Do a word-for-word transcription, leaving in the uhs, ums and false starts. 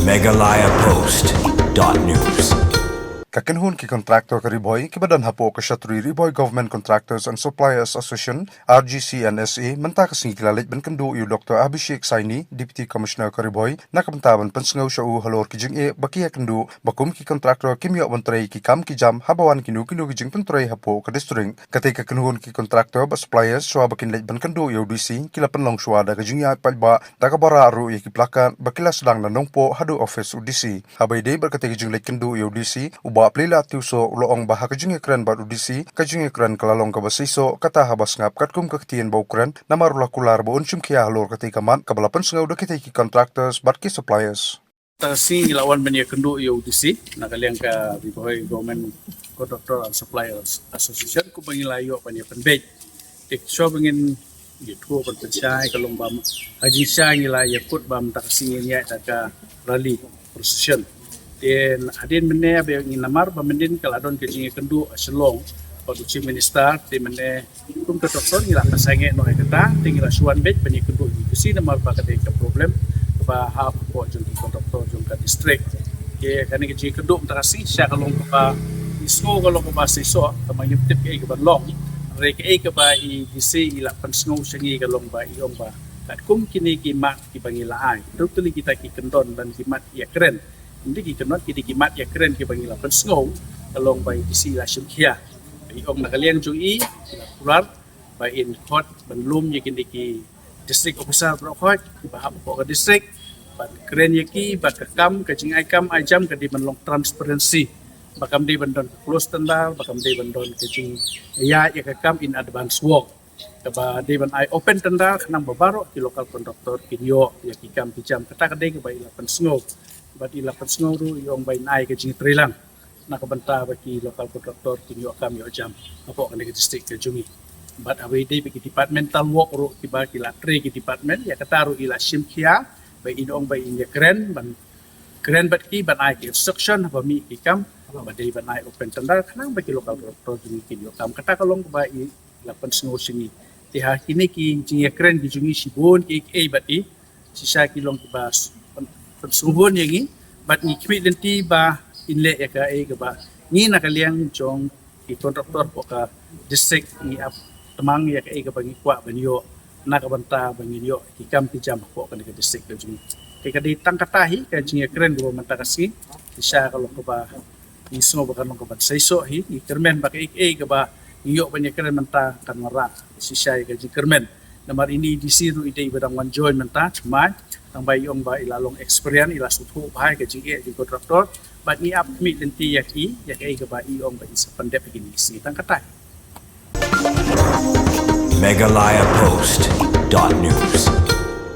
Meghalaya Post dot news. Ka kynhun ki contractor ka Ri Bhoi kiba don hapoh ka shatri Ri Bhoi Government Contractors and Suppliers Association, R G C N S A, mynta ka sngi ki la leit ban kynduh ïa u Doctor Abhishek Saini, Deputy Commissioner ka Ri Bhoi, na ka bynta ban pynsngew sha u halor ki jingeh ba ki ïakynduh ba kum ki contractor kim ïoh ban trei ki kam ki jam haba wan kino kino ki jingpyntrei hapoh ka district. Katei ka kynhun ki contractor bad suppliers, shuwa ba kin leit ban kynduh ïa u D C, ki la pynlong shuwa da ka jingïaid paidbah, da kaba rah ruh ïa ki placard ba ki la sdang na Nongpoh haduh office u D C. Haba ïadei bad katei ka jingleit kynduh ïa u D C, u Bah Pleilah Tiewsoh u la ong ba ha ka jingïakren bad u D C, ka jingïakren ka la long kaba seisoh, kata haba sngap katkum ka ktien ba u kren, namar u la kular ba un shim khia halor katei ka mat kaba la pynsngew da kitei ki contractors bad ki suppliers. Mynta ka sngi ngi la wan ban ïakynduh ïa u D C na ka liang ka Ri Bhoi Government Contractor and Suppliers Association, kumba ngi la ïoh ban ïa pynbeit. Te shuwa ba ngin ïathuh ban pynshai, ka long ba ha jingshai ngi la ïakut ba mynta ka sngi ngin ïaid da ka rally procession. Te hadien mynne ba ngin, namar ba mynhynnin ka la don ka jingïakynduh ha Shillong bad u Chief Minister, te mynne kum ka doctor ngi la pynsangeh noh ïa kata, te ngi la shu wan beit ban ïakynduh ïa u D C namar ba ka dei ka problem kaba hap hapoh jong ki contractor jong ka district. Te kane ka jingïakynduh mynta ka sngi shisha ka long kaba, ngi sngew ka long kaba seisoh, kaba ngim tip kaei kaban long. Hynrei kaei kaba i D C i la pynsngew sha ngi ka long ba i ong ba katkum kine ki mat kiba ngi la ai, totally kita ki kyndon lane ki mat ïakren. Ym dei ki kyndon, ki dei ki mat ïakren kiba ngi la pynsngew, ka long ba i D C i la shim khia. I ong na ka liang jong i, i la kular ba in khot ban lum ïa kine ki district officer baroh khoit kiba hap hapoh ka district, ban kren ïa ki ba ka kam, ka jingai kam ai jam ka dei ban long transparency, ba kam dei ban don ka close tender, ba kam dei ban don ka jingïaid ïa ka kam in advance work, kaba dei ban ai open tender khnang ba baroh ki local contractor kin ïoh ïa ki kam ki jam. Kata ka dei kaba i la pynsngew. Bad i la pynsngew ruh i ong ba in ai ka jingtreilang na ka bynta ba ki local contractor kin ïoh kam ïoh jam hapoh kane ka district ka jong ngi. Bad haba ïadei bad ki departmental work ruh kiba ki la trei ki department, ïa kata ruh i la shim khia ba in ong ba in ïakren, ban kren bad ki, ban ai ki instruction haba mih ki kam ba dei ban ai open tender khnang ba ki local contractor jong ngi kin ïoh kam. Kata ka long kaba i la pynsngew sha ngi. Te ha kine ki jingïakren ki jong ngi shibun kiei kiei bad i, shisha ki long kiba s-, pyn-, pynsngew ïa ngi, bad ngi khmih lynti ba in leh ïa kaei kaba ngi na ka liang jong ki contractor hapoh ka district ngi ap tymmen ïa kaei kaba ngi kwah ban ïoh na ka bynta ba ngin ïoh ki kam ki jam hapoh kane ka district ka jong ngi. Te ka dei tang kata hi ka jingïakren kaba mynta ka sngi, shisha ka long kaba ngi sngew ba kan long kaban seisoh hi, ngi kyrmen ba kaei kaei kaba ngi ïoh ban ïakren mynta kan wanrah shisha ïa ka jingkyrmen. Namar ine i D C ruh i dei ba dang wan join mynta, thymmai, tang ba i ong ba i la long experience, i la sngewthuh bha ïa ka jingeh jong ki contractor, bad ngi ap khmih lynti ïa ki, ïa kaei kaba i ong ba i sa pyndep ïa kine ki sngi. Tang kata. Meghalaya Post dot news.